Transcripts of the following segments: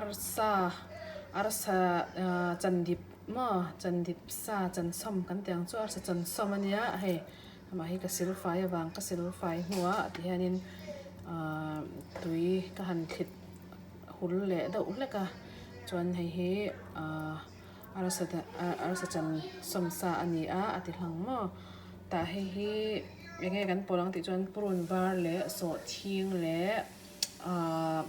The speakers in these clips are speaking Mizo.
Arsa arsa ahh chandip maw chandip sa chansawm kan tih ang chu arsa chansawm a nia hei amah hi ka silfai avang ka silfai hnuah ti hianin ahh tui ka han thlit hul leh deuh hlek a chuan hei hi ahh arsa arsa chansawm sa a ni a a ti hlang maw tah hei hi eng nge kan pawlh ang tih chuan purun var leh sawhthing leh. Ahh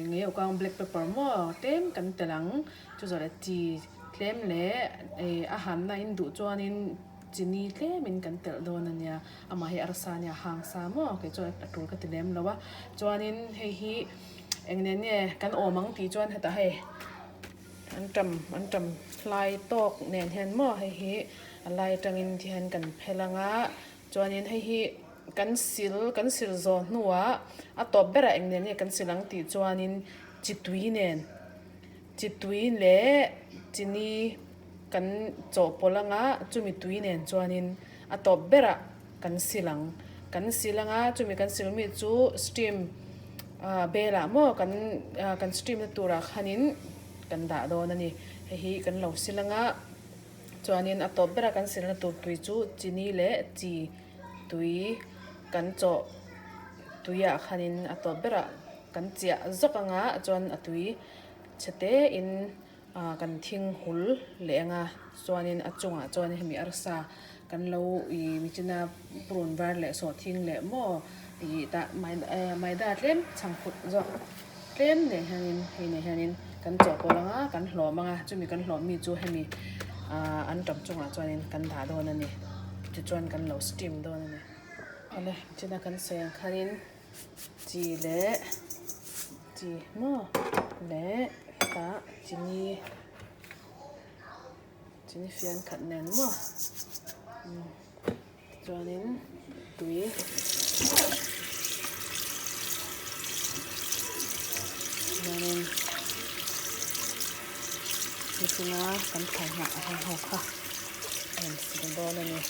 ngei awk ang black pepper maw tlem kan telh ang chu zawh leh chi tlem leh ih a hanna in duh chuanin chini tlemin kan telh dawn a nia amah hi arsa a nia hang sa maw kei chuan a tul ka ti lem lo a chuanin hei hi eng nen nge kan awm ang tih chuan hetah hei an tam an tam hlai tawk nen hian maw hei hi a lai atangin tihian kan phel ang a. Chuanin hei hi kan sil kan sil zawh hnuah a tawp berah eng nen nge kan sil ang tih chuanin chi tui nen chi tui leh chini kan chawhpawlh anga chumi tui nen chuanin a tawp berah kan sil ang. Kan sil anga chumi kan sil mi chu steam ah belah maw kan ah kan steam na turah khanin kan dah dawn a ni. Hei hi kan lo sil anga. Chuanin a tawp bera kan silna tur tui chu chini leh chi tui kan chawh tuiah khanin a tawp berah kan chiah zawk anga chuan a tui chhe te in ah kan thing hul leh anga chuanin a chungah chuan hemi arsa kan lo ih michina purun var leh sawhthing leh maw tih tah maida tlem chhangphut zawk tlem nen hianin hei nen hianin kan chawhpawlh ang a kan hlawm ang a chumi kan hlawm mi chu hemi ah an tam chungah chuanin kan dah dawn a ni tichuan kan lo steam dawn a ni. Awle china kan sawi ang khanin chi leh chi maw leh hetah chini chini fian khat nen maw umm. Chuanin tui chuanin nichina kan thlai hnah a heng ho kha a rawn sil dawn a ni.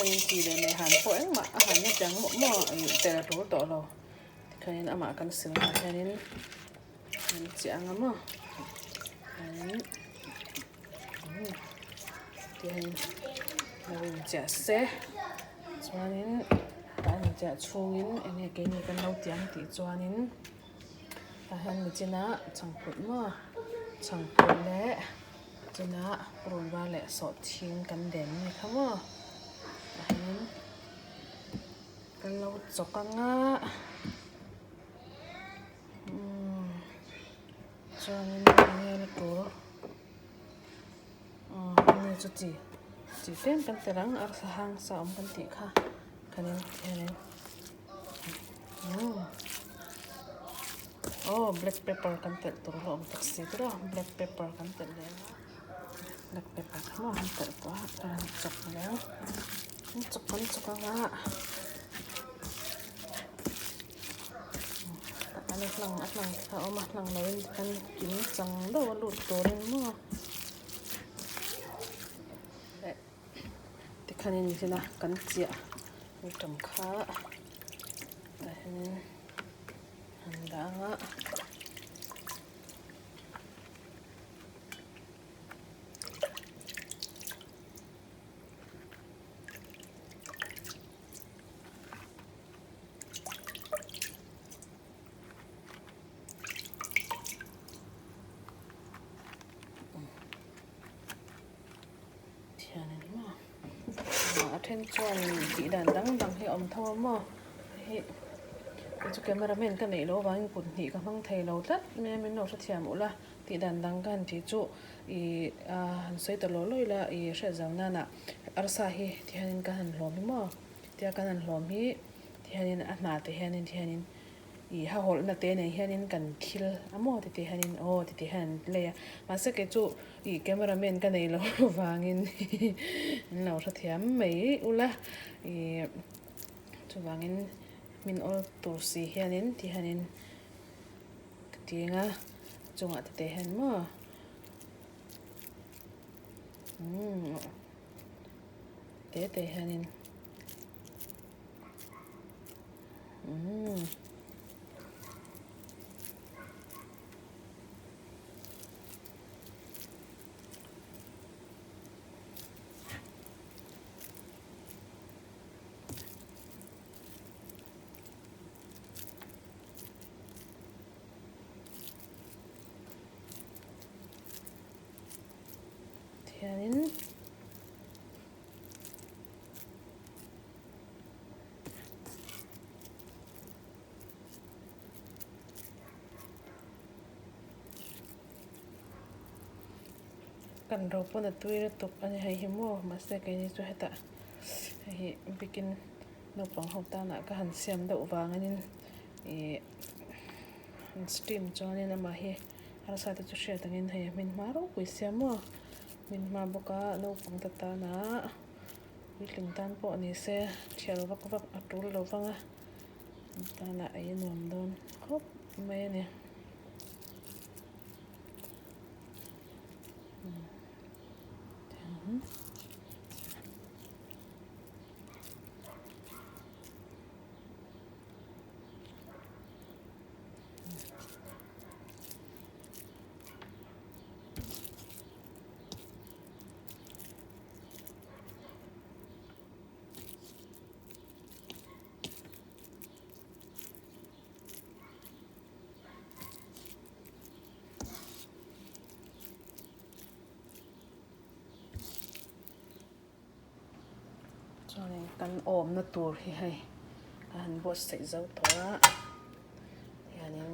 Khanin chi leh leh han pawh engmah a han na chiang mawh mawh a ih tel a tul tawh lo tikhanin amah kan sil hnuah hianin an chiah ang a maw hianin umm tihian lo inchiah se chuanin an inchiah chhungin eng nge keini kan lo ti ang tih chuanin. Tah hian michina chhangphut maw chhangphut leh china purun var leh sawhthing kan den ani kha maw tah hianin kan lo chawk anga umm chuanin enge la tur aw ani chu chi chi tlem kan telh ang arsa hang sa awm kan tih kha khanin tihianin. Aw black pepper kan telh tur a awm tak si ber a black pepper kan telh leh ang a black pepper kha maw an telh tawh a a rawn chawk leh ang an chawk an chawk ang a a hlang a hlang te kha a awm a hlang lo in tikhan kim chang deuh a lut turin maw. Tikhanin hina kan chiah anṭam kha tah hianin han dah ang a. Thianin maw a then chuan tih dan dang dang hi a awm tho a maw hei kei chu camera man ka neih loh avangin kut hnih ka hmang thei lo tlat mai a min lo hrethiam ulh a tih dan dang ka han tih chu ih ah han sawi ta law law ila ih hriat zau nana arsa hi tihianin ka han hlawm hi maw tia kan han hlawm hi tihianin a hna te hianin tihianin. Ih ha hawlhna te nen hianin kan thil a maw ti tih hianin aw ti tih hian an lei a mahse kei chu ih camera man ka nei lo vangin an lo hrethiam mai ula ih chuvangin min awl tur si hianin ti hianin. ti anga chungah te te hian maw umm te te hianin umm. Tihianin kan ro pawn a tui lutuk a ni hei hi maw mahse keini chu hetah hei hi bikin naupang ho tanah ka han siam deuh vangin ih han steam chuanin amah hi arsa te chu hriat angin hei a hmin hma ropui sia maw hmin hma bawk a naupang te tanah puitling tan pawh ni se thial vak vak a tul lo vang a an tanah ei a nuam dawn khawp mai a ni. Chuanin kan awmna tur hi hei a han buatsaih zo tawh a hianin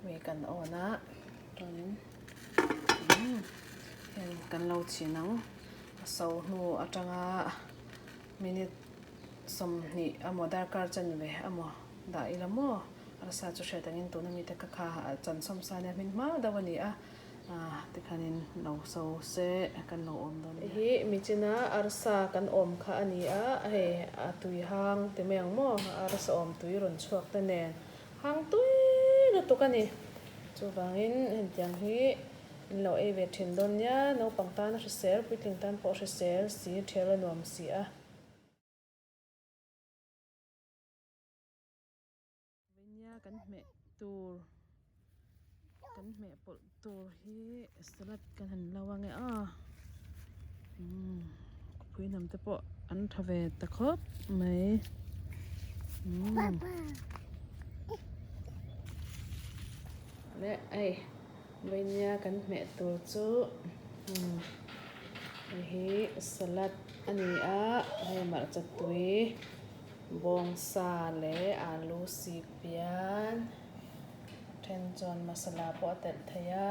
mi kan awn a chuanin umm heng kan lo chhin ang a so hnu atanga minute sawmhnih emaw darkar chanve emaw dah ila maw arsa chu hriat angin tuna mite ka kha chan sawm sa nia hmin hma deuh a ni a. Tikhanin lo so se kan lo awm dawn nia. Hi michina arsa kan awm kha a ni a, hei a tui hang ti mai ang maw, arsa awm tui rawn chhuak te nen hang tui lutuk a ni. Chuvangin hetiang hi in lo ei ve thin dawn nia, naupang tan a hrisel, puitling tan pawh a hrisel si, thial a nuam si a. Veinia kan hmeh tur kan hmeh pawlh tur hi salad kan han lo ange a umm khawpui hnam te pawh an tha ve ta khawp mai umm leh hei veinia kan hmeh tur chu umm hei hi salad a ni a hei hmarcha tui. Bawngsa leh alu sik pian a then chuan masala pawh a telh thei a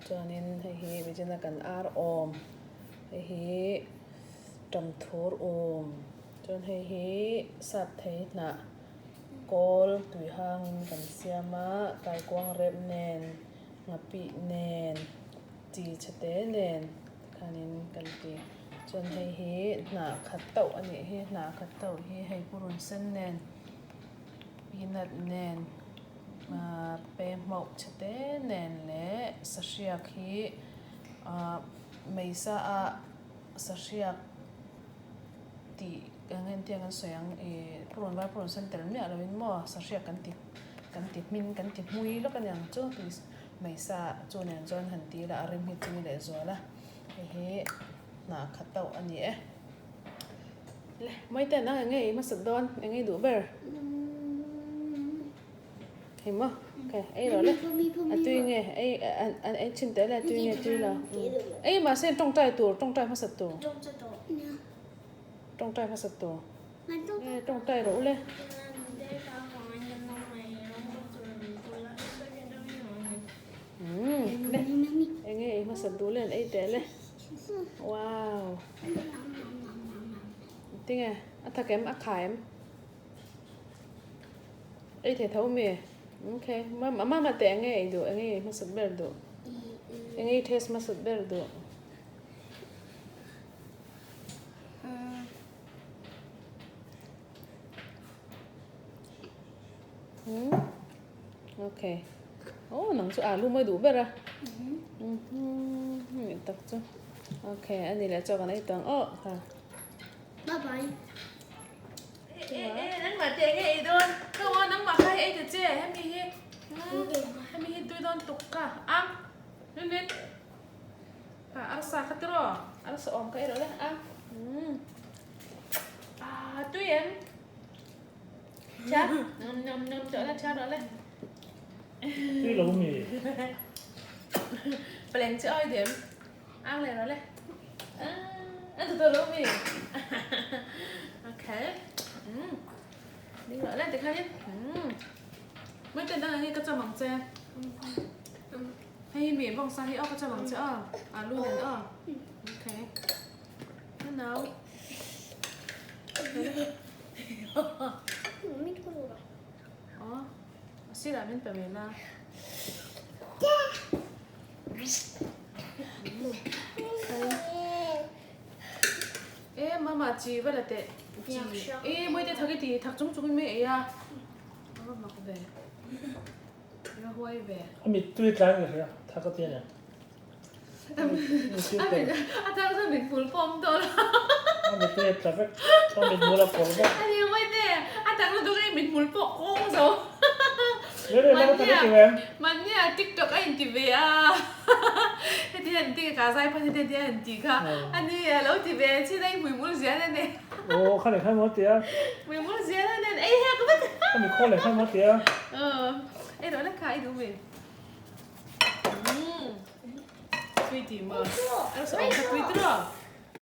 chuanin hei hi michina kan ar awm hei hi ṭamthur um chuan hei hi sap thei hnah kawl tui hangin kan siam a kaikuang rep nen nghapih nen chi chhe te nen khanin kan ti. Chuan hei hi hnah khat tauh a nih hi hnah khat tauh hi hei purun sen nen peanut nen ahh pehmauh chhe te nen leh sahriak hi ahh meisa ah sahriak tih eng nge tiang an sawi ang ih purun var purun sen tel miah lo in maw sahriak kan ti kan ti hmin kan ti hmui lawk a niang chu meisa chu nen chuan han ti ila a rem hi chumi leh zual a. Hei hi hnah khat tauh a ni e. Le, Mawite nang eng nge i hmasat dawn? Eng nge i duh ber? Hei maw? Okay, ei rawh le. A tui nge? Ei, an ei chhin teh le, a tui nge tui lo. Ei mahse tawngtai tur, tawngtai hmasat tur. Tawngtai hmasat tur. Nge tawngtai rawh u le. Umm le enge ei hmasa duh le an ei teh le wow tinge a thak em a kha em ei thei tho mi okay mama teh enge ei duh enge ei hmasa ber duh enge i taste hmasa ber duh. Okay. Oh, nang chu alu mai duh ber a. Mhm. Ni tak chu. Okay, ani leh chaw kan ei tawh ang aw kha. Bye bye. Nangmah teh nge ei dawn? Ka aw nangmah kha ei ta che hemi hi. Hemi hi tui dawn tuk ka. Ang. Rin rin. Ka arsa kha tiraw? Arsa awm ka ei rawh le. Ang. Ah, tui em? Cha. Nom nom nom chawh la cha rawh le. Tui lo mi. Paleng chi oi dem. Ang le rawh le. Ah, an tu lo mi. Okay. Mm. Ding rawh le tikhanin. Mm. Mai ten dang hi ka chawm ang che. Hei hi mi bawngsa hi aw ka chawm ang che aw. Alu nen aw. Okay. Nau. Aw. A sirah min pe mai la. E mama chi va la teh. Chi. E moi te thak i ti thak chung chung in mai ei a. A va mak ve. A va huai ve. A mittui tlai ka hria thak a ti a nia. A thak chu mithmul pawh a awm tawh lo. A mittui a tla vek. A mithmul a kawr vek. A ni moi te a thak lutuk a mithmul pawh kawng zo. Mahnia tiktok a inti ve a heti hian inti ka zai phah heti hian inti kha a ni a lo ti ve chin a i hmuihmul zial a ni. Aw kha leh kha maw tia. Hmuihmul zial a nen ei hek vek. Ka mi khaw leh kha maw tia. Aw ei rawh le kha i duh mi. Tui ti maw. Arsa awm kha tui tiraw.